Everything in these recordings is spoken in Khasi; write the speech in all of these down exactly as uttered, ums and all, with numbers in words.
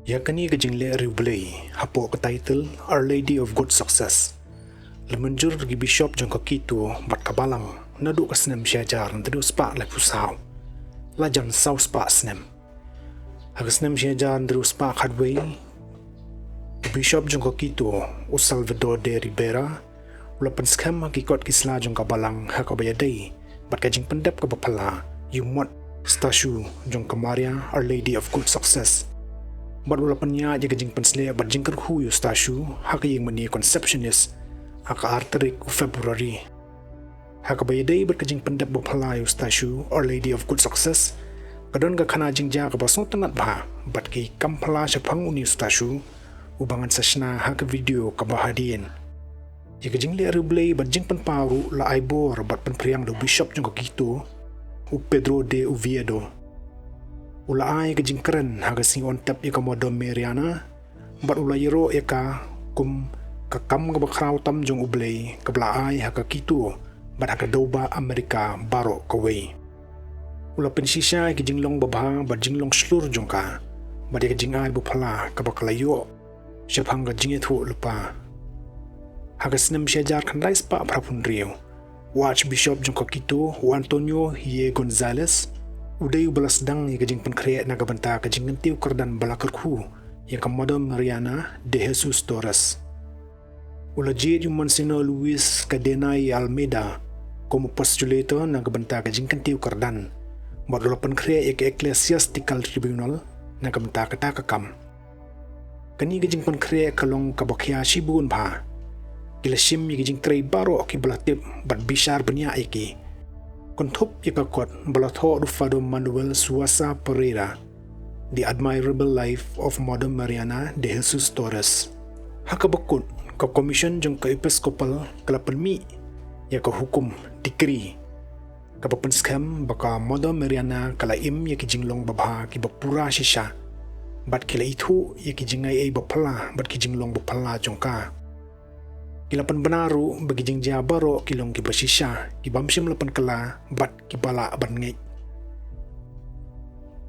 Ïa kane ka jingleh riewblei hapoh ka title Our Lady of Good Success la mynjur da ki bishop jong ka Quito bad ka Balang naduh ka snem shi hajar hynriew spah laiphew saw. La jan saw spah snem. Ha ka snem shi hajar hynriew spah khatwei, u bishop jong ka Quito, u Salvador de Ribera, u la pynskhem ha ki kot ki sla jong ka Balang ha kaba ïadei bad ka jingpyndep kaba phylla ïa u mot, statue, jong ka Maria, Our Lady of Good Success. Bad u la pynïaid ïa ka jingpynsleh bad jingkyrkhu ïa u statue ha ka ïingmane Conceptionist ha ka ar tarik u February. Ha kaba ïadei bad ka jingpyndep ba phylla ïa u statue Our Lady of Good Success, ka don ka khana jingjia kaba sngewtynnad bha bad ki kam phylla shaphang une u statue, uba ngan sa shna ha ka video kaba hadien. Ïa ka jingleh riewblei bad jingpynpaw ruh la ai bor bad pynphriang da u bishop jong ka Quito, u Pedro de Oviedo. U la ai ka jingkren ha ka sngi Onthep ïa ka Mother Mariana, bad u la ïaroh ïa ka kum ka kam kaba khraw tam jong U Blei kaba la ai ha ka Quito bad ha ka dewbah Amerika baroh kawei. U la pynshisha ïa ka jinglong babha bad jinglong shlur jong ka bad ïa ka jingai ba phylla kaba ka la ïoh shaphang ka jingïathuhlypa. Ha ka snem shi hajar khyndai spah phra phew hynriew, u Archbishop jong ka Quito, u Antonio J. Gonzalez, u dei uba la sdang ïa ka jingpynkhreh na ka bynta ka jingkyntiew kyrdan ba la kyrkhu ïa ka Mother Mariana de Jesus Torres. U la jied ïa u Monsignor Luis Cadena y Almeida kum u postulator na ka bynta ka jingkyntiew kyrdan, bad u la pynkhreh ïa ka Ecclesiastical Tribunal na ka bynta kata ka kam. Kane ka jingpynkhreh ka long kaba khia shibun bha. Ki la shim ïa ki jingtrei baroh kiba la tip bad bishar bniah ïa ki. Kynthup ïa ka kot ba la thoh da u Father Manuel Suasa Pereira, The Admirable Life of Mother Mariana de Jesus Torres. Ha kaba kut, ka Commission jong ka Episcopal ka la pynmih ïa ka hukum, decree, kaba pynskhem ba ka Mother Mariana ka la im ïa ki jinglong babha kiba pura shisha, bad ki la ithuh ïa ki jingaiei ba phylla bad ki jinglong ba phylla jong ka. Ki la pynbna ruh ba ki jingjia baroh ki long kiba shisha, ki bym shym la pynkylla bad kiba lah ban ngeit.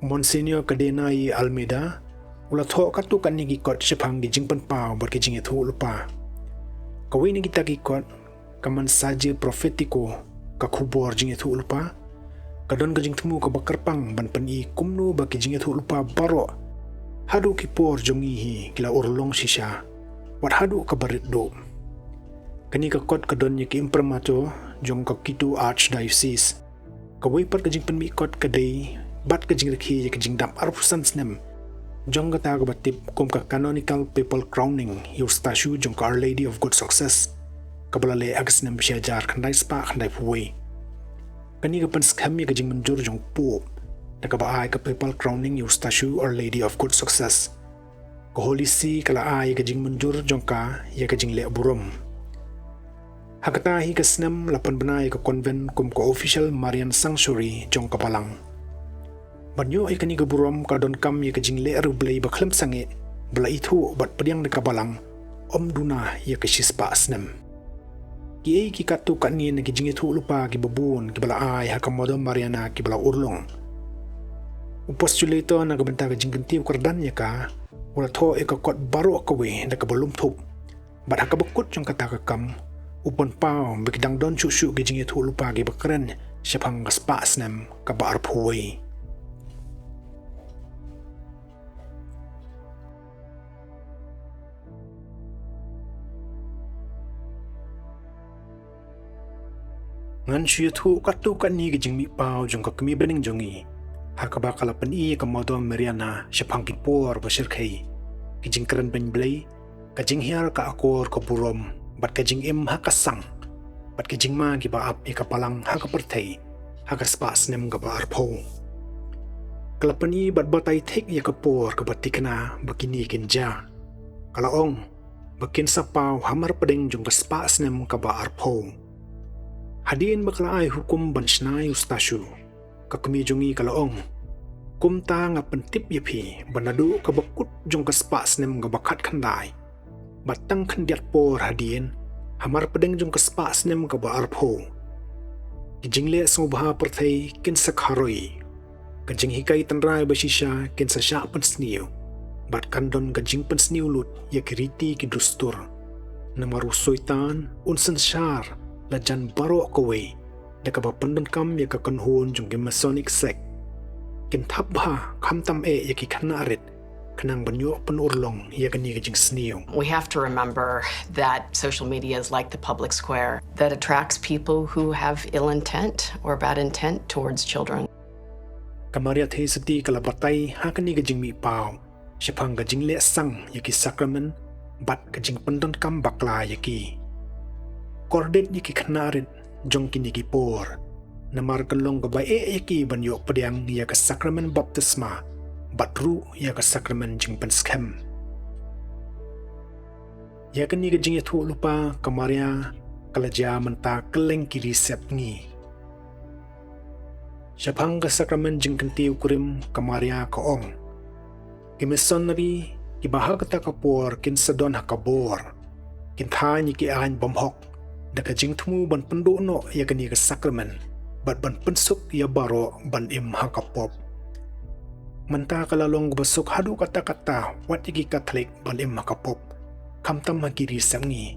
Monsignor Cadena y Almeida u la thoh katto katne ki kot shaphang ki jingpynpaw bad ki jingïathuhlypa. Kawei na kita ki kot, ka Mensaje Profético, ka khubor jingïathuhlypa, ka don ka jingthmu kaba kyrpang ban pyni kumno ba ki jingïathuhlypa baroh haduh ki por jong ngi hi ki la urlong shisha, wat haduh kaba rit duh. Kane ka kot ka don ïa ka imprimatur jong ka Quito Archdiocese. Kawei pat ka jingpynmih kot ka dei bad ka jingrkhie ïa ka jingdap arphew san snem jong kata kaba tip kum ka Canonical Papal Crowning ïa u statue jong ka Our Lady of Good Success, kaba la leh ha ka snem shi hajar khyndai spah khyndai phew wei. Kane ka pynskhem ïa ka jingmynjur jong u Pope da kaba ai ka Papal Crowning ïa u statue Our Lady of Good Success. Ka Holy See ka la ai ïa ka jingmynjur jong ka ïa ka jingleh burom. Ha kata hi ka snem la pynbna ïa ka convent kum ka official Marian Sanctuary jong ka Balang. Ban ïoh ïa kane ka burom ka donkam ïa ka jingleh riewblei ba khlem sangeh ba la ithuh bad pdiang da ka Balang ym duna ïa ka shispah snem. Kiei ki katto katne na ki jingïathuhlypa kiba bun kiba la ai ha ka Mother Mariana kiba la urlong. U postulator na ka bynta ka jingkyntiew kyrdan ïa ka u la thoh ïa ka kot baroh kawei da kaba lum thup. Bad ha kaba kut jong kata ka kam, u pynpaw ba ki dang don shuh shuh ki jingïathuhlypa kiba kren shaphang ka spah snem kaba arphew wei. Ngan shu ïathuh katto katne ki jingmihpaw jong ka kmie bneng jong ngi ha kaba ka la pyni ïa ka Mother Mariana shaphang ki por ba shyrkhei, ki jingkren beiñ Blei, ka jinghiar ka akor ka burom, bad ka jingim ha ka sang, bad ki jingma kiba ap ïa ka Balang ha ka pyrthei ha ka spah snem kaba arphew. Ka la pyni bad batai thik ïa ka por kaba thikna ba kine kin jia. Ka la ong ba kin sa paw hamar pdeng jong ka spah snem kaba arphew. Hadien ba ka la ai hukum ban shna ïa u statue, ka kmie jong ngi ka la ong, kumta nga pyntip ïa phi ba naduh kaba kut jong ka spah snem kaba khatkhyndai bad tang khyndiat por hadien, hamar pdeng jong ka spah snem kaba arphew, ki jingleh sngewbha pyrthei kin sa kharoi. Ka jinghikai tynrai ba shisha kin sa shah pynsniew. bad kan don ka jingpynsniew lut ïa ki riti ki dustur. Namar u Soitan un synshar la jan baroh kawei da kaba pyndonkam ïa ka kynhun jong ki Masonic sect. Kin thap bha khamtam eh ïa ki khynnah rit khnang ban ïoh pynurlong ïa kane ka jingsniew. We have to remember that social media is like the public square that attracts people who have ill intent or bad intent towards children. Ka Maria Theisotti ka la batai ha kane ka jingmihpaw shaphang ka jingleh sang ïa ki sakramen bad ka jingpyndonkam bakla ïa ki. Kordit ïa ki khynnah rit jong kine ki por, namar kan long kaba eh ïa ki ban ïoh pdiang ïa ka sakramen baptisma bad ruh ïa ka sakramen jingpynskhem. Ïa kane ka jingïathuhlypa ka Maria ka la jia mynta kylleng ki ri sepngi. Shaphang ka sakramen jingkyntiew kurim ka Maria ka ong, ki missionary kiba ha kata ka por kin sa don ha ka bor kin thaiñ ïa ki aiñ bymhok da ka jingthmu ban pynduh noh ïa kane ka sakramen bad ban pynsuk ïa baroh ban im ha ka pop. Mynta ka la long kaba suk haduh katta katta wat ïa ki Katholik ban im ha ka pop. Khamtam ha ki ri sepngi,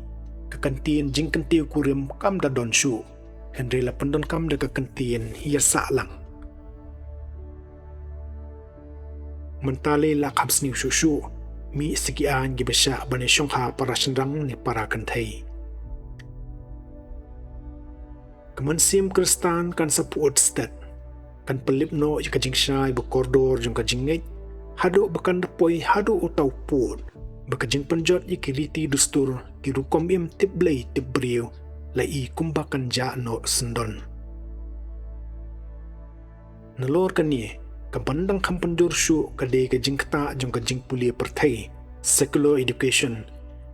ka kyntien jingkyntiew kurim kam da don shuh, hynrei la pyndonkam da ka kyntien ïasah lang. Mynta lei la kham sniew shuh shuh, mih sa ki aiñ kiba shah ban ïashongkha para shynrang ne para kynthei. Ka mynsiem Khristan kan sa pyut stet, kan pynlip noh ïa ka jingshai ba kordor jong ka jingngeit, haduh ba kan da poi haduh uta u pud ba ka jingpynjot ïa ki riti dustur, ki rukom im tip Blei tip briew la i kumba kan jah noh syndon. Nalor kane, kaban dang kham pynjur shuh ka dei ka jingktah jong ka jingpule pyrthei, secular education,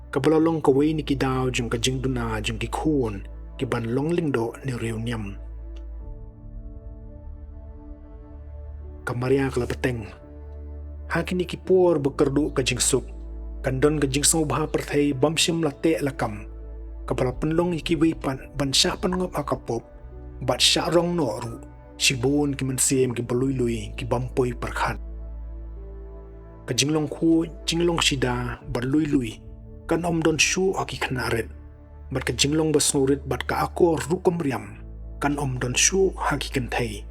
kaba la long kawei na ki daw jong ka jingduna jong ki khun kiban long lyngdoh ne riewniam. Ka Maria ka la bteng, ha kine ki por ba kyrduh ka jingsuk, kan don ka jingsngewbha pyrthei bym shym la teh la kam, kaba la pynlong ïa kiwei pat ban shah pynngop ha ka pop bad shah rong noh ruh shibun ki mynsiem kiba lui lui kibym poi pyrkhat. Ka jinglong khuid, jinglong shida bad lui lui kan ym don shuh ha ki khynnah rit, bad ka jinglong ba sngewrit bad ka akor rukom riam kan ym don shuh ha ki kynthei.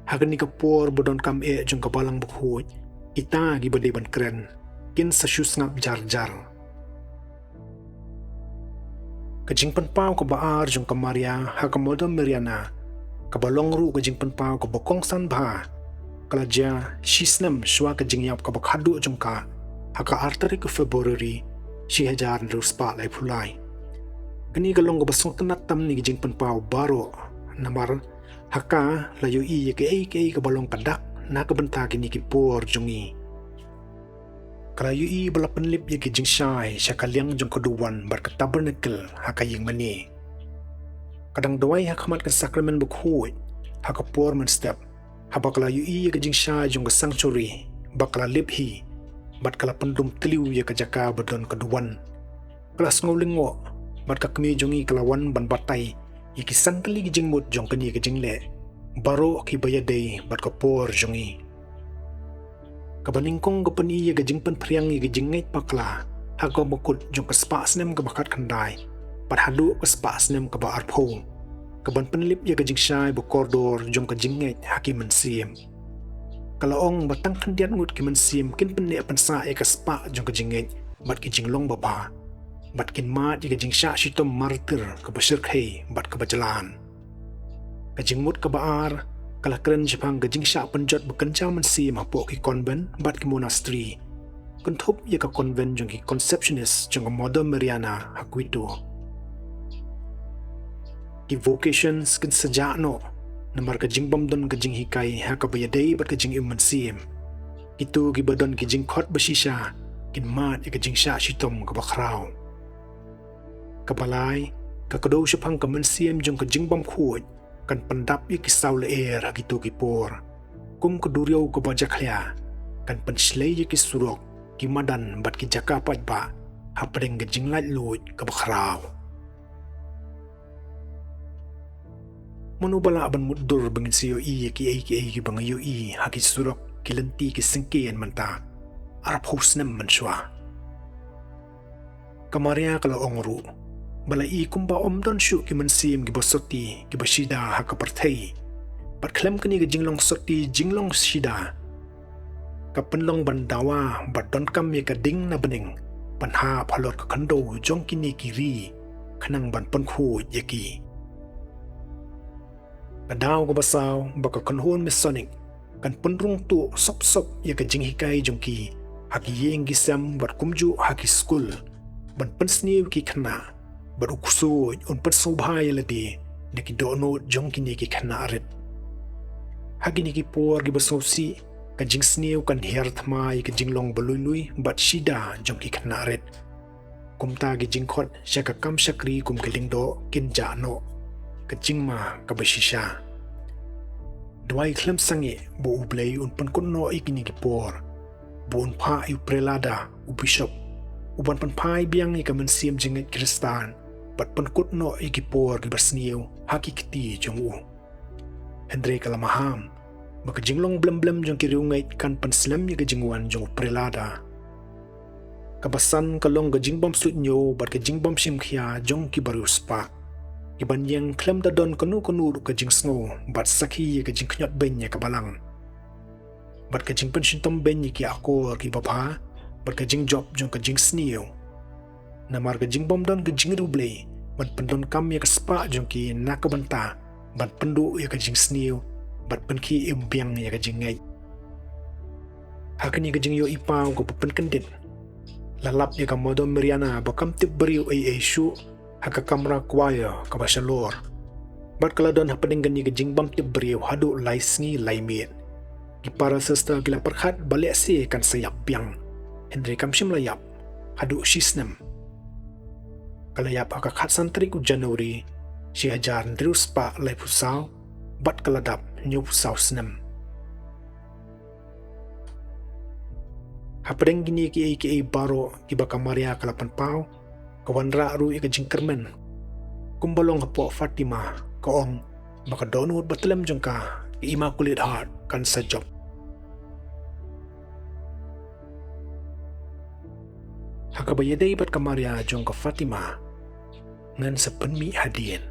Ha kane ka por ba donkam eh jong ka Balang Bakhuid, kita kiba dei ban kren kin sa shu sngap jar jar. Ka jingpynpaw kaba ar jong ka Maria ha ka Mother Mariana, kaba long ruh ka jingpynpaw kaba kongsan bha, ka la jia shisnem shuwa ka jingïap kaba khadduh jong ka ha ka ar tarik u February shi hajar hynriew spah laiphew lai. Kane ka long kaba sngewtynnad tam na ki jingpynpaw baroh, namar ha ka la ïohi ïa kaei kaei kaba long ka dak na ka bynta kine ki por jong ngi. Ka la ïohi ba la pynlip ïa ki jingshai sha ka liang jong ka duwan bad ka tabernacle ha ka ïingmane. Ka dang duwai ha khmat ka Sakramen Bakhuid ha ka por mynstep, haba ka la ïohi ïa ka jingshai jong ka sanctuary ba ka la lip hi bad ka la pyndum tliw ïa ka jaka ba don ka duwan. Ka la sngew lyngngoh bad ka kmie jong ngi ka la wan ban batai ïa ki san tylli ki jingmut jong kane ka jingleh, baroh kiba ïadei bad ka por jong ngi. Kaba nyngkong ka pyni ïa ka jingpynphriang ïa ka jingngeit bakla ha ka mukut jong ka spah snem kaba khatkhyndai bad haduh ka spah snem kaba arphew, kaban pynlip ïa ka jingshai ba kordor jong ka jingngeit ha ki mynsiem. Ka la ong ba tang khyndiat ngut ki mynsiem kin pynneh pynsah ïa ka spah jong ka jingngeit bad ki jinglong babha, bad kin mad ïa ka jingshah shitom martir kaba shyrkhei bad kaba jlan. Ka jingmut kaba ar ka la kren shaphang ka jingshah pynjot ba kynja mynsiem hapoh ki convent bad ki monastery, kynthup ïa ka convent jong ki Conceptionist jong ka Mother Mariana ha Quito. Ki vocations kin sa jah noh namar ka jingbym don ka jinghikai ha kaba ïadei bad ka jingim mynsiem. Kito kiba don ki jingkhot ba shisha kin mad ïa ka jingshah shitom kaba khraw. Kaba lai, ka kdew shaphang ka mynsiem jong ka jingbymkhuid kan pyndap ïa ki saw lyer ha kito ki por. Kum ka duriaw kaba jakhlia kan pynshlei ïa ki surok, ki madan bad ki jaka paidbah hapdeng ka jinglaitluid kaba khraw. Mano ba lah ban mutdur ba ngin sa ïohi ïa kiei kiei kiba nga ïohi ha ki surok, ki lynti, ki syngkien mynta? arphew snem mynshuwa. Ka Maria ka la ong ruh ba la i kumba ym don shuh ki mynsiem kiba sotti kiba shida ha ka pyrthei, bad khlem kane ka jinglong sotti jinglong shida, ka pynlong ban dawa bad donkam ïa ka ding na bneng ban hap halor ka khyndew jong kine ki ri khnang ban pynkhuid ïa ki. Ka daw kaba saw ba ka kynhun Masonic kan pynrung tuh sop sop ïa ka jinghikai jong ki ha ki ïing ki sem bad kumjuh ha ki skul, ban pynsniew ïa ki khynnah, bad u ksuid un pynsngewbha ïa lade na ki dohnud jong kine ki khynnah rit. Ha kine ki por kiba sngewsih, ka jingsniew kan hiar thma ïa ka jinglong ba lui lui bad shida jong ki khynnah rit. Kumta ki jingkhot sha ka kam shakri kum ki lyngdoh kin jah noh. Ka jingma kaba shisha. Duwai khlem sangeh ba U Blei un pynkut noh ïa kine ki por, ba un phah ïa u prelada, u bishop, u ban pynphai biang ïa ka mynsiem jingngeit Khristan bad pynkut noh ïa ki por kiba sniew ha ki kti jong u. Hynrei ka la maham ba ka jinglong blem blem jong ki riewngeit kan pynslem ïa ka jingwan jong u prelada. Kaba san ka long ka jingbym suidñiew bad ka jingbym shimkhia jong ki bariewspah, ki ban ïeng khlem da don kano kano ruh ka jingsngew bad sakhi ïa ka jingkhñiot beiñ ïa ka balang, bad ka jingpynshitom beiñ ïa ki akor kiba bha, bad ka jingjop jong ka jingsniew. Namar ka jingbym don ka jingriewblei ban pyndonkam ïa ka spah jong ki na ka bynta ban pynduh ïa ka jingsniew bad pynkhie im biang ïa ka jingngeit. Ha kane ka jingïohi paw kaba pynkyndit, la lap ïa ka Mother Mariana ba kam tip briew ei ei shuh ha ka kamra choir kaba shalor. Bad ka la don hapdeng kane ka jingbym tip briew haduh lai sngi lai miet. Ki para sister ki la pyrkhat ba lehse kan sa ïap biang, hynrei kam shym la ïap haduh shi snem. Ka la ïap ha ka khatsan tarik u January shi hajar hynriew spah laiphew saw, bad ka la dap hynñiewphew saw snem. Hapdeng kine kiei kiei baroh kiba ka Maria ka la pynpaw, ka wanrah ruh ïa ka jingkyrmen. Kumba long hapoh Fatima, ka ong ba ka dohnud ba tlem jong ka, ka Immaculate Heart, kan sa jop. Ha kaba ïadei bad ka Maria jong ka Fatima, ngan sa pynmih hadien.